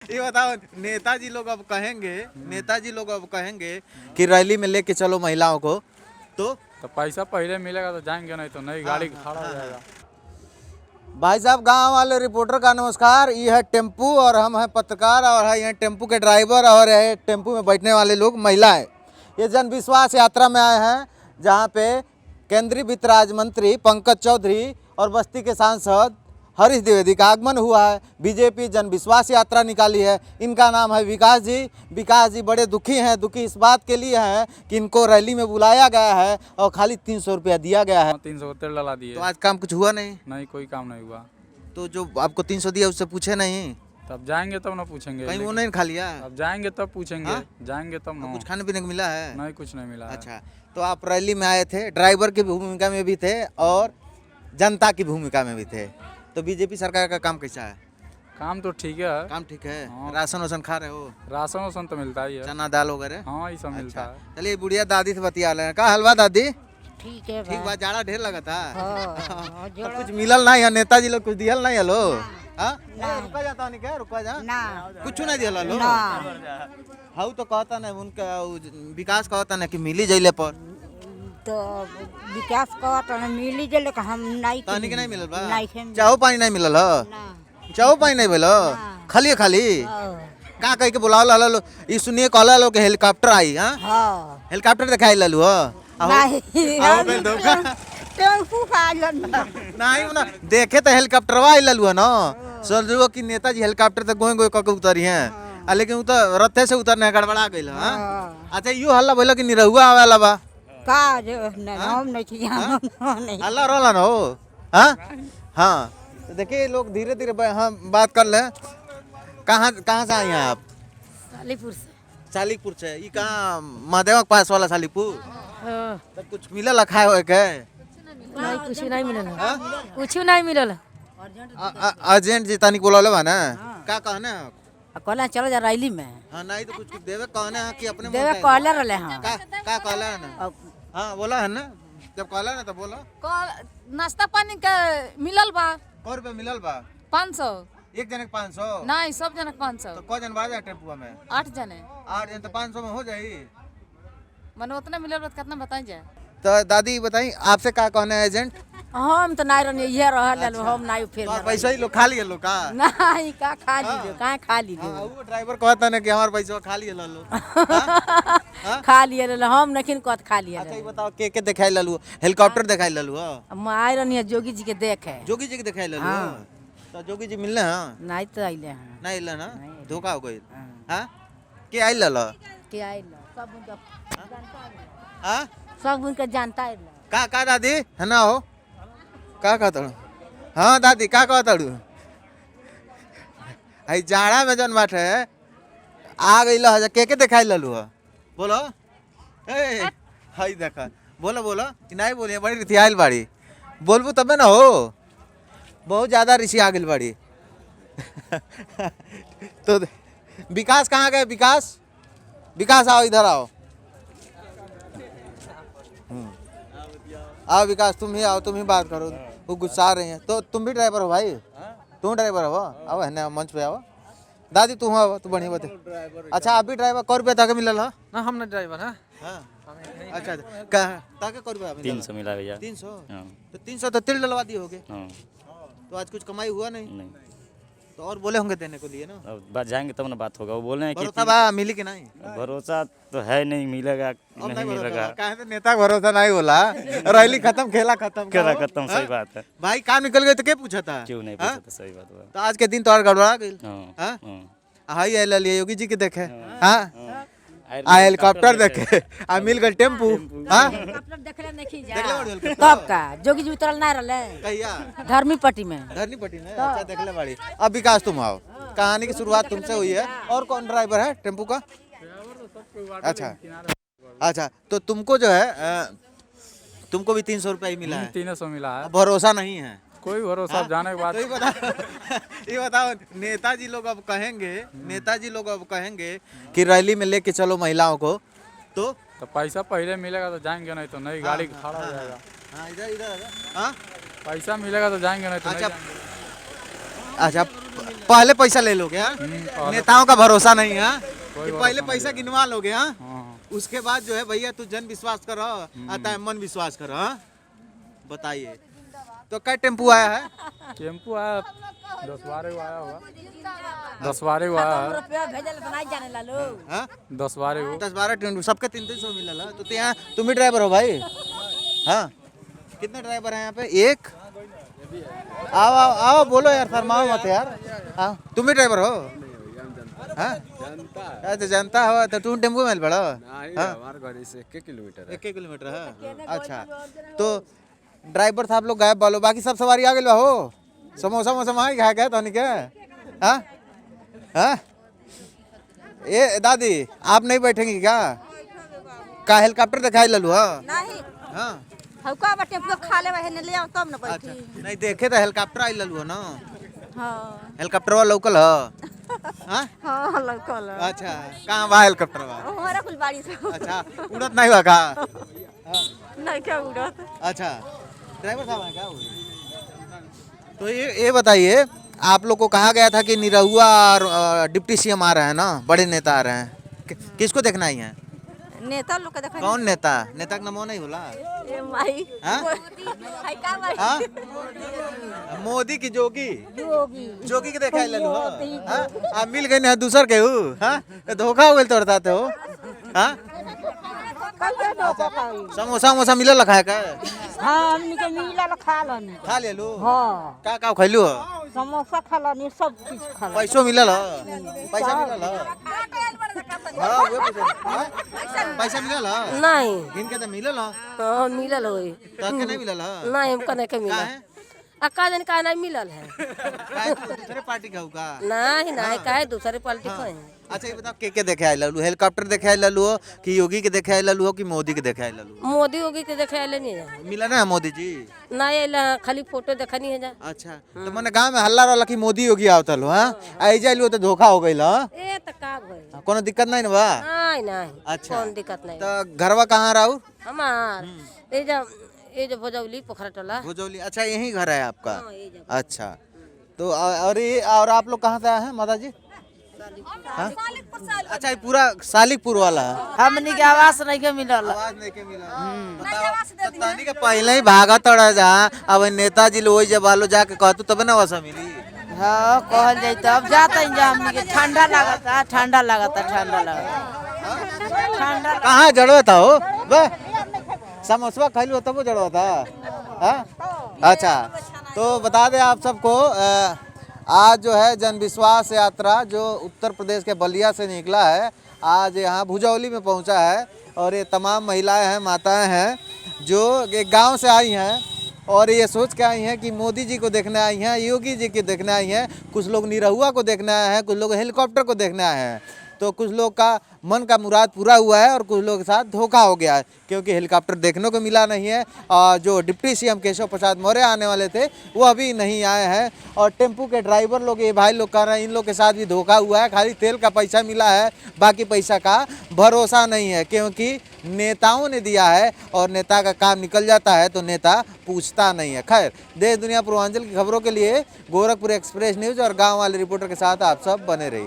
ये बताओ, नेताजी लोग अब कहेंगे, नेताजी लोग अब कहेंगे कि रैली में लेके चलो महिलाओं को, तो तो पैसा पहले मिलेगा तो जाएंगे, नहीं तो नहीं, गाड़ी खड़ा हो जाएगा। भाई साहब, गांव वाले रिपोर्टर का नमस्कार। ये है टेम्पू और हम हैं पत्रकार और है यहाँ टेम्पू के ड्राइवर और है टेम्पू में बैठने वाले लोग महिलाएं। ये जन विश्वास यात्रा में आए हैं, जहां पे केंद्रीय वित्त राज्य मंत्री पंकज चौधरी और बस्ती के सांसद हरीश द्विवेदी का आगमन हुआ है। बीजेपी जन विश्वास यात्रा निकाली है। इनका नाम है विकास जी। विकास जी बड़े दुखी हैं। दुखी इस बात के लिए हैं कि इनको रैली में बुलाया गया है और खाली 300 रुपया दिया गया है। 300 तेल डला दिए। तो आज काम कुछ हुआ नहीं? नहीं, कोई काम नहीं हुआ। तो जो आपको 300 दिया उससे पूछे नहीं? तब जाएंगे तब ना पूछेंगे। कहीं वो नहीं खा लिया? अब जाएंगे तब पूछेंगे। हाँ? जाएंगे तब ना। कुछ खाने पीने को मिला है? नहीं, कुछ नहीं मिला है। अच्छा, तो आप रैली में आए थे, ड्राइवर की भूमिका में भी थे और जनता की भूमिका में भी थे। तो बीजेपी सरकार का काम कैसा है? काम तो ठीक है। काम ठीक है? हाँ। राशन वासन खा रहे हो? राशन वासन तो मिलता ही है। चना दाल वगैरह? हाँ, ये सब मिलता अच्छा है। चलिए, बुढ़िया दादी से बतिया रहे हैं। का हलवा दादी? ठीक है। ठीक बा? जाड़ा ढेर लगा था। हाँ, तो कुछ मिलल नहीं है? नेताजी लोग कुछ दियल नहीं हलो? हाँ? ए, रुका जाता नहीं क्या? रुका जा। ना। कुछ नहीं दियल हलो? ना। हाउ तो कहता नहीं उनका विकास कहता नहीं कि मिली जइले पर। तो विकास कहत हन मिली गेल कि हम नहीं। तहनी के नहीं मिलल बा? नहीं के। चाहो पानी नहीं मिलल ह? ना। चाहो पानी नहीं भेल? खाली खाली। हाँ। का कह के बुलावल हलो? ई सुनिए कहला लो कि हेलीकॉप्टर आई। हां, हाँ। हेलीकॉप्टर दिखाई ललू ह? नहीं। आओ बेल धोखा। टेम्पू खा लन। नहीं ना देखे तो हेलीकॉप्टरवा आई ललू ह ना, सोचलो कि नेताजी हेलीकॉप्टर तो गोए गोए क के उतरी हैं, आ लेकिन उ तो रथे से उतरने गड़बड़ा गइल। हां, अच्छा, यो हल्ला भइल कि निरहुआ आवे वाला बा? का जो नहीं, हम नहीं छी, हम नहीं। हल्ला रहला ना हो। हाँ हाँ, तो देखिए लोग धीरे धीरे हाँ बात कर ले। कहाँ कहाँ से आई हैं आप? सालीपुर से। सालिकपुर से? ये कहाँ, महादेव के पास वाला सालिकपुर? हाँ। तो कुछ मिलल खाए होए के? नहीं, कुछ नहीं मिलल। कुछ नहीं मिलल। अर्जेंट जी तनिक बोलौले बा ना, का कहने है? कहला चलो जा रैली में। हाँ, नहीं तो कुछ कुछ देवे कहने है कि अपने देवे मन से? कहले रहले। हाँ। का का कहला है ना? हाँ, बोला है ना? जब कहला ना तो बोला। नाश्ता पानी के मिलल बा। कौ रुपया मिलल बा? 500। एक जने के 500? नहीं, सब जने के 500। तो कौ जन बा जाए टेम्पुआ में? 8 जने। 8 जन तो 500 में हो जाई। मने उतना मिलल बा त कितना बताई जाए। तो दादी बताई, आपसे का कहने है एजेंट? हम तो नहीं रहनी, ये रहल हम नहीं फिर। तो पैसा ही लोग खा लिए लोग का? नहीं, का खा लीजिए, कहाँ खा लीजिए। हाँ, वो ड्राइवर कहता ना कि हमारे पैसा खा लिए लो। खा लिए रहले हम नखिन कहत खा लिए। अच्छा, ये बताओ के के दिखाई ललू? हेलीकॉप्टर दिखाई ललू? हम आए रहनी जोगी जी के देखे। जोगी जी के दिखाई ललू? तो जोगी जी मिलने? हाँ। नहीं तो अइले हैं। नहीं अइले ना, धोखा हो गई। हाँ, के आई लल? के आइल सब उनका। हाँ, सब उनका जानता है। का का दादी है ना हो, का कहता? हाँ दादी, का कहता? हई जाड़ा में जन बाटे आ गई ल, के के दिखाई ललू ह? बोलो। ए हई देखा, बोलो बोलो कि नहीं बोलिए? बड़ी रिथियाइल बाड़ी, बोलबू तबे ना हो। बहुत ज़्यादा ऋषि आ गइल बाड़ी। तो विकास कहाँ गए? विकास, विकास आओ, इधर आओ। आओ विकास, तुम ही आओ, तुम ही बात करो, वो गुस्सा रहे हैं। तो तुम भी ड्राइवर हो भाई? तुम ड्राइवर हो? आओ है ना, मंच पे आओ। दादी तू आओ, तू बढ़िया बता। अच्छा, आप भी ड्राइवर? कौ रुपया तक मिलल है? ना, हम ना ड्राइवर है। हाँ, अच्छा अच्छा, का ताके कौ रुपया? 300 मिला भैया। 300? हाँ। तो 300 तो तिल डलवा दिए होगे? हाँ। तो आज कुछ कमाई हुआ नहीं? नहीं। तो और बोले होंगे देने को लिए ना? अब बात जाएंगे तब ना बात होगा। वो बोल रहे हैं कि भरोसा बा मिली कि नहीं? भरोसा तो है नहीं, मिलेगा अब नहीं भरोसा मिलेगा। बा। काहे से नेता के भरोसा नहीं होला। रैली खत्म, खेला खत्म। खेला का हो? खत्म, सही बात है। भाई, काम निकल गए तो के पूछा था? क्यों नहीं हाँ? पूछा था, सही बात बा। तो आज के दिन तो और गड़बड़ा गई। हाँ। हाँ? हाँ। हाई आइल लिए योगी जी के देखे। हाँ, आ हेलीकॉप्टर देखे आ मिल गल टेम्पू। हाँ, देखले नहीं जा। देखले बाड़ी हेलीकॉप्टर? तब का जोगी जी उतरल नहीं रहले। कहिया? धर्मी पट्टी में। धरनी पट्टी में? अच्छा, देखले बाड़ी। अब विकास तुम आओ, कहानी की शुरुआत तुमसे हुई है। और कौन ड्राइवर है टेम्पू का? अच्छा अच्छा, तो तुमको जो है तुमको भी 300 रुपया ही मिला है? 300 मिला है। भरोसा नहीं है? कोई भरोसा, अब जाने के बाद। तो ये बताओ, ये बताओ, नेताजी लोग अब कहेंगे, नेताजी लोग अब कहेंगे कि रैली में लेके चलो महिलाओं को, तो तो पैसा पहले मिलेगा तो जाएंगे, नहीं तो नहीं, गाड़ी खड़ा हो जाएगा। हाँ, इधर इधर। हाँ, पैसा मिलेगा तो जाएंगे, नहीं तो नहीं अच्छा। जाएंगे। अच्छा, पहले पैसा ले लोगे? हाँ, नेताओं का भरोसा नहीं है कि पहले पैसा गिनवा लोगे। हाँ, उसके बाद जो है भैया तू जन विश्वास करो आता है मन विश्वास करो। हाँ, बताइए तो क्या टेम्पू आया है? टेम्पू आया 10-12 आया होगा, 10-12 आया है। रुपया भेजल तो नहीं जाने ला लोग। हाँ, 10-12। 10-12 टेम्पू सबके 300 मिलल है। तो यहाँ तुम भी ड्राइवर हो भाई? हाँ, कितने ड्राइवर हैं यहाँ पे? एक। आओ आओ आओ, बोलो यार, शर्माओ मत यार। हाँ, तुम भी ड्राइवर हो? हाँ, अच्छा जनता हो तो तुम टेम्पू में बड़ो? हाँ, हमारे घर से 1 किलोमीटर है। 1 किलोमीटर है। अच्छा, तो ड्राइवर साहब लोग गायब बालो, बाकी सब सवारी आ गइल बा हो? समोसा वमोसा वहाँ खा गए तो के? हाँ हाँ, ए दादी आप नहीं बैठेंगी क्या? का हेलीकॉप्टर दिखाई ललू? हाँ नहीं। हाँ, हौका बा टेम्पू खा ले बहन ले आओ तब न अच्छा बैठी। नहीं देखे तो हेलीकॉप्टर आई ललू ना? हाँ। हेलीकॉप्टर वाला लोकल है? हाँ हाँ, लौकल। अच्छा, कहाँ बा हेलीकॉप्टर बा? हमारा फुलबाड़ी से। अच्छा, उड़त नहीं बा का? नहीं, क्या उड़त। अच्छा, ड्राइवर साहब हैं क्या? तो ये बताइए आप लोग को कहा गया था कि निरहुआ और डिप्टी सीएम आ रहे हैं ना, बड़े नेता आ रहे हैं, किसको देखना ही है? नेता लोग के देखा। कौन नेता? नेता का नाम नहीं होला। ए माई। हाँ? हाय का माई। हाँ? मोदी की जोगी, जोगी के देखा ललू। हाँ, आ मिल गए ना दूसर के हु। हाँ, धोखा हो गइल तोर साथे हो। हाँ, समोसा वमोसा मिलल खाए का? हाँ, हमनी के मिलल खा लनी। खा लेलू? हाँ। का का खैलू हो? समोसा खा लनी, सब चीज खा लनी। पैसो मिलल हो? पैसा मिलल हो? हाँ, उहे पैसा। हाँ? पैसा मिलल हो? नहीं। गिन के तो मिलल हो। हाँ, मिलल होई। तो के नहीं मिलल हो? नहीं, हमको नहीं के मिलल। काहे? आ का जाने का नहीं मिलल है। काहे तू दूसरे पार्टी का हो का? नहीं नहीं, काहे दूसरे पार्टी को है। अच्छा ये बताओ के देखे आइल ललू? हेलीकॉप्टर देखे आइल ललू हो कि योगी के देखे आइल ललू हो कि मोदी के देखे आइल ललू? मोदी योगी के देखे आइले नहीं है। मिला ना मोदी जी? नहीं आइले, खाली फोटो देखनी है जा। अच्छा, तो मने गांव में हल्ला रहल कि मोदी योगी आवतल हो। हां, आई जाइल तो धोखा हो गइल। हां, ए त का भइल? कोनो दिक्कत नहीं ना बा? नहीं नहीं। अच्छा। कौन दिक्कत नहीं। तो घरवा कहाँ रहू? हमार ए जो भोजौली पोखरा टोला। भोजौली। अच्छा, यही घर है आपका? हाँ, यही जगह। अच्छा, तो और ये और आप लोग कहाँ से आए हैं माता जी? हाँ? अच्छा, ये पूरा सालिकपुर वाला है। हमनी के आवास नहीं के मिलल। आवाज नहीं के मिला। बताओ, तो तनी के पहले ही भागत रह जा, अब नेताजी लोग जब आलो जाके कहतू तब ना वैसा मिली। हाँ, कहल जाई तब जाते जा। हमनी के ठंडा लागता, ठंडा लागता, ठंडा लागता, ठंडा। कहाँ जड़वा था हो? बे समोसवा खैलू तब जड़वा था। हाँ? अच्छा, तो बता दें आप सबको आज जो है जनविश्वास यात्रा जो उत्तर प्रदेश के बलिया से निकला है, आज यहाँ भुजौली में पहुँचा है। और ये तमाम महिलाएं हैं, माताएं हैं जो एक गांव से आई हैं और ये सोच के आई हैं कि मोदी जी को देखने आई हैं, योगी जी को देखने आई हैं, कुछ लोग निरहुआ को देखने आए हैं, कुछ लोग हेलीकॉप्टर को देखने आए हैं। तो कुछ लोग का मन का मुराद पूरा हुआ है और कुछ लोगों के साथ धोखा हो गया है, क्योंकि हेलीकॉप्टर देखने को मिला नहीं है और जो डिप्टी सीएम केशव प्रसाद मौर्य आने वाले थे वो अभी नहीं आए हैं। और टेम्पू के ड्राइवर लोग, ये भाई लोग कह रहे हैं इन लोग के साथ भी धोखा हुआ है, खाली तेल का पैसा मिला है, बाकी पैसा का भरोसा नहीं है, क्योंकि नेताओं ने दिया है और नेता का काम निकल जाता है तो नेता पूछता नहीं है। खैर, देश दुनिया पूर्वांचल की खबरों के लिए गोरखपुर एक्सप्रेस न्यूज़ और गाँव वाले रिपोर्टर के साथ आप सब बने रहिए।